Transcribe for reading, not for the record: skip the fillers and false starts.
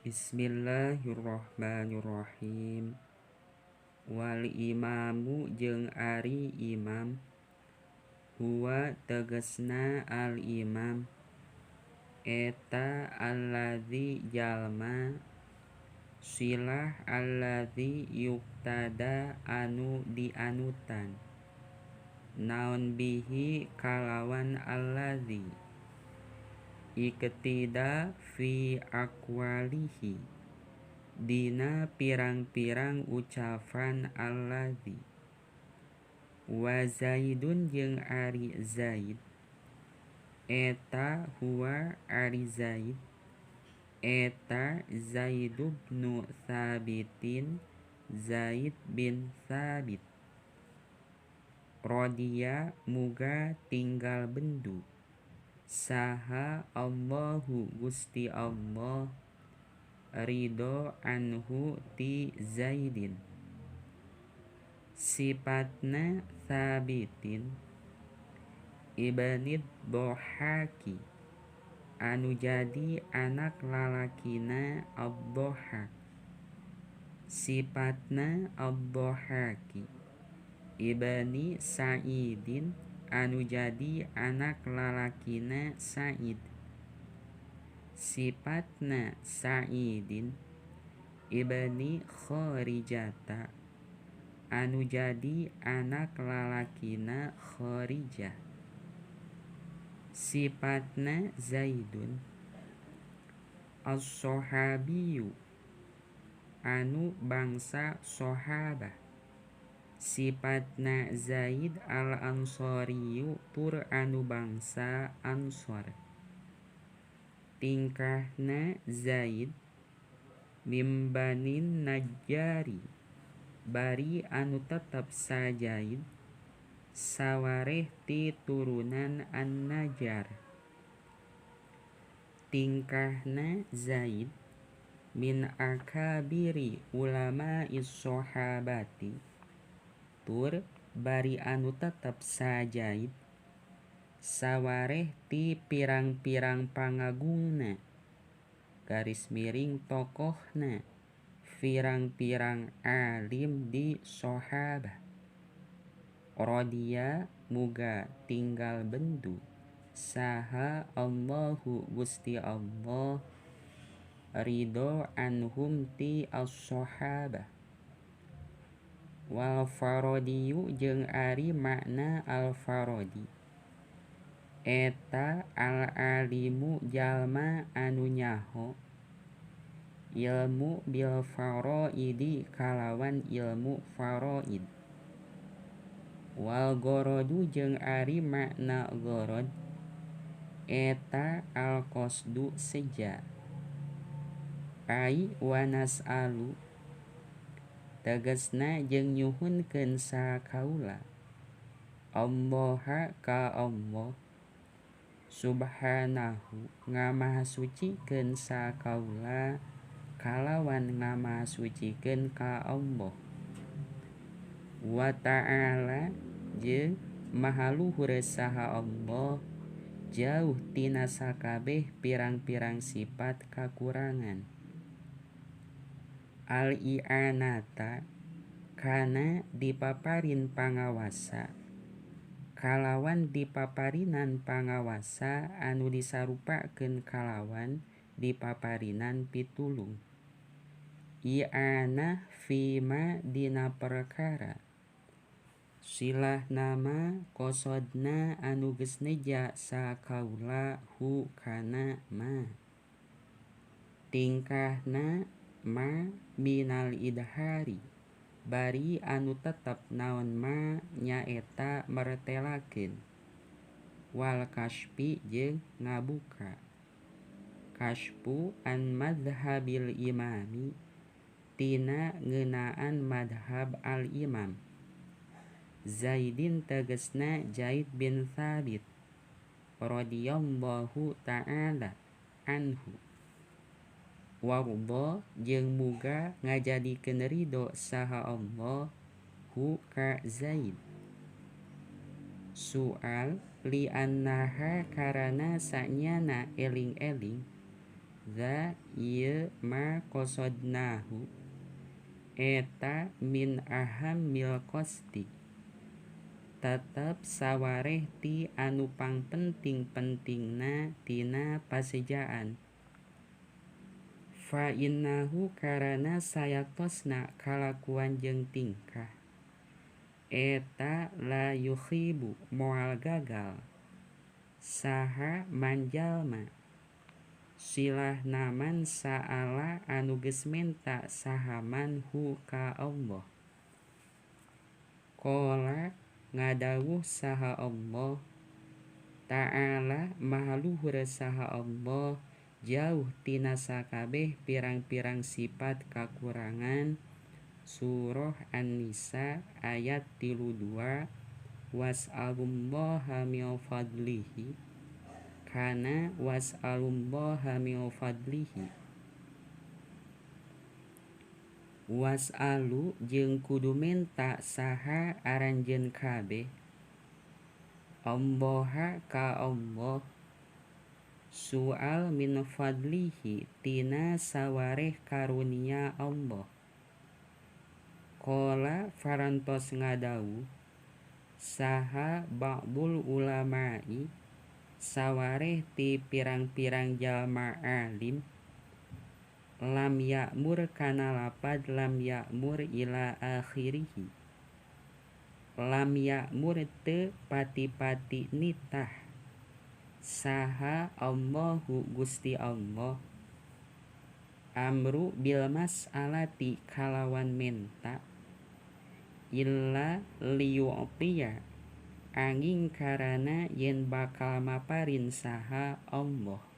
Bismillahirrahmanirrahim. Wal imamu jeung ari imam, huwa tegesna al imam eta alladzi jalma silah alladzi yuktada anu dianutan naon bihi kalawan alladzi iktida fi aqwalihi dina pirang-pirang ucapan alladzi. Wa Zaidun jeung ari Zaid eta huwa ari Zaid eta Zaid bin Tsabitin Zaid bin Tsabit rodiya muga tinggal bendu saha Allahu Gusti Allah ridho anhu ti Zaidin. Sifatna Tsabitin ibnid Dhohaki anu jadi anak lalakina Ad-Dhohak. Sifatna Ad-Dhohaki ibni Sa'idin anu jadi anak lalakina Sa'id. Sifatna Sa'idin ibni Kharijata anu jadi anak lalakina Kharijah. Sifatna Zaidun as-sahabiyu anu bangsa sahabah. Sifatna Zaid al-Ansariyu tur anu bangsa Ansor. Tingkahna Zaid mimbanin Najjari bari anu tetep sajaid sawareh ti turunan An-Najjar. Tingkahna Zaid min akabiri ulama is-sahabati tur bari anu tetep sajaid sawareh ti pirang-pirang pangagungna garis miring tokohna pirang-pirang alim di sahabah. Rodiya muga tinggal bendu saha Allahu Gusti Allah ridho anhum ti as-sahabah. Wal farodiyu jeung ari makna al farodi eta al alimu jalma anu nyaho ilmu bil faraidi kalawan ilmu faraid. Wal gorodu jeung ari makna gorod eta al qasdu seja ai wanas alu tegasna jeung nyuhunkeun sakaula Allah ka Allah subhanahu ngamahasucikeun sakaula kalawan ngamahasucikeun ka Allah wa ta'ala jeung maha luhur saha Allah jauh tina sakabeh pirang-pirang sifat kakurangan. Al-i'anata kana dipaparin pangawasa kalawan dipaparinan pangawasa anu disarupakeun kalawan dipaparinan pitulung. I'anah fima dina perkara silah nama kosodna anu geus neja sakaula hu kana ma. Tingkahna ma minal idhari bari anu tetep naon ma nyaeta mertelakeun wal kaspi jeung ngabuka kaspu an madhhabil imami tina ngeunaan madhab al imam Zaidin tegesna Zaid bin Tsabit radhiyallahu ta'ala anhu. Warda jeung muga ngajadikeun ridho saha Allah hu ka Zaid. Soal li annaha karana sanyana eling-eling Dza ieu ma qasodnahu eta min ahammil qasdi tetep sawareh ti anu pangpenting-pentingna tina pasejaan. Fa innahu karana sayaktosna kalakuan jeung tingkah eta la yukhibu moal gagal saha manjalma silah naman saala anu geus menta sahaman hu ka Allah. Qala ngadawuh saha Allah Ta'ala maha luhur saha Allah jauh tina sakabeh pirang-pirang sifat kakurangan. Surah An-Nisa ayat 32 was'alullaha min fadlihi kana was'alullaha min fadlihi. Was'alu jeung kudu menta saha aranjeun kabeh Allaha ka Allah su'al min fadlihi tina sawareh karunia Allah. Qala farantos ngadawuh saha ba'dul ulama'i sawareh ti pirang-pirang jalma alim lam ya'mur kana lapad lam ya'mur ila akhirihi lam ya'mur teu pati-pati nitah saha Allahu Gusti Allah amru bil mas'alati kalawan menta illa liyu'tiya angin karana yen bakal maparin saha Allah.